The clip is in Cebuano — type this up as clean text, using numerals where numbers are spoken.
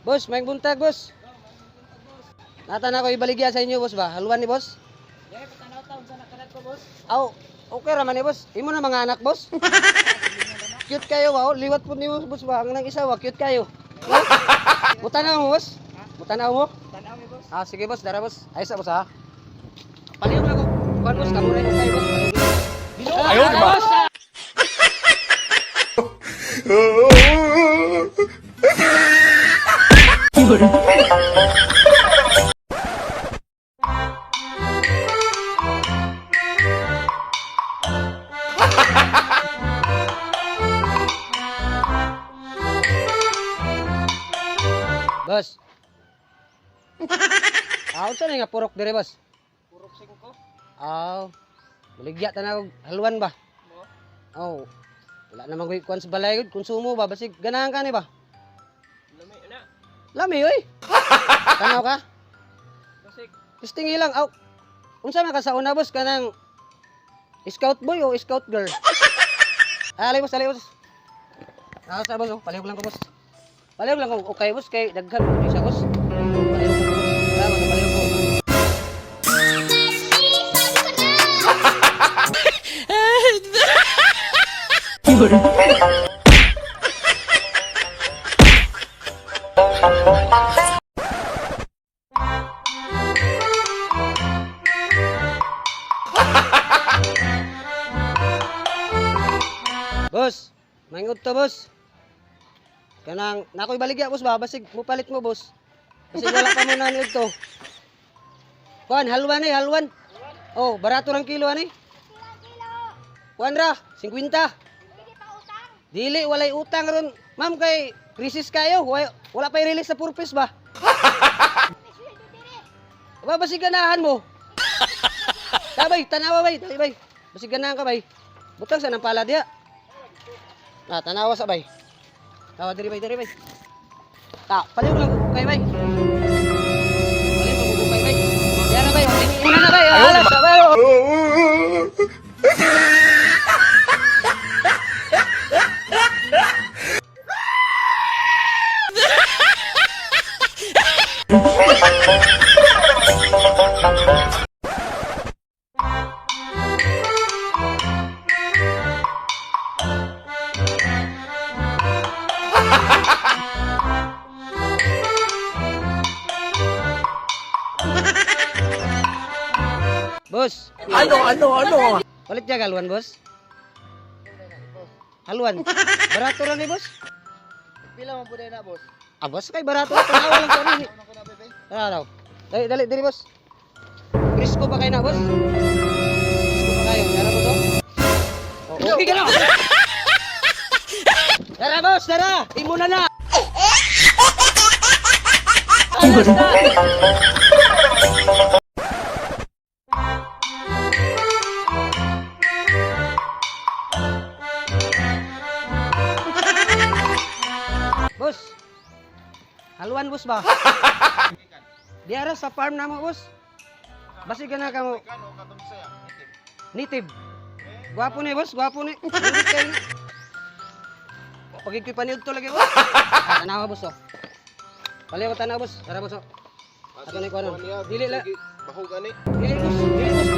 Boss, may buntag, boss. Nata na ko ibaligya sa inyo, boss ba? Haluan ni boss? Aw, okay ra man ni boss. Imo na mga anak, boss. Cute kayo ba? Oh, liwat po nimo, boss ba? Ang nang isa wa, cute kayo. Mutanaw mo, boss? Mutanaw mo? Tanaw mi, boss. Ah, sige boss, dara boss. Ayos na boss ha. Palihog lang ko. Kuan boss, kamo na yung kayo boss. Ayaw, di ba? Boss! Boss. Ah, unsa na nga purok dire, boss? Purok 5. Aw. Baligya ta na og haluan ba? Mo. Oh. Wala naman ko'y kuan sa balay gud, konsumo ba basig ganahan ka ni ba? Lami na. Lami oy. Tanaw ka? Basig Testing ilang aw. Unsa man ka sa una boss kanang scout boy o scout girl? Ah, alay boss, alay boss. Ah, sa boss, oh, palihog lang ko boss. Palihog lang ko. Okay boss kay daghan ko siya boss. Palihog ko boss. Salamat, palihog ko. Boss, mangut to boss. Kanang nakoy baligya boss ba basig mupalit mo boss. Basig wala pa mo na ni to. Kuan halwan eh, halwan. Oh, barato rang kilo ani. Kuan ra, 50. Dili walay utang ron. Ma'am kay crisis kayo, wala, wala pa release sa purpose ba? Ba basig ganahan mo. Tabay, tanawa bay, dali bay. Basig ganahan ka bay. Butang sa nang pala diya. Ah, tanawa sa bay. Tawa diri bay, diri bay. Ta, palihog lang kay bay. Palihog lang kay bay. Diyan na bay, una na bay. Alas sa bay. Oh. Boss, Ano, ano, ano? palit niya haluan, boss. Haluan. Barato ra ni boss. Pila man pud na, boss? Ah, boss kay barato ra tanawa lang ko ni. Ano ko na, bebe? Tara daw. Dali, dali, dali, boss. Presko pa kayo na, boss. Presko pa kayo. Tara, boss, oh. Oh, okay ka na. Tara, boss, tara. Imo na na. Alas na. Boss. Haluan, boss ba? Diara sa farm na mo, boss. Basi ka na ka mo. Native. Gwapo ni, boss. Gwapo ni. Nindot kayo ni. O, pagigko'y paniod to lagi, boss. Ah, tanawa, boss, oh. Paliw ko tanawa, boss. Tara, boss, oh. Ato na yung kuwanon. Dili la. Bahog ani. Dili, boss. Dili, boss.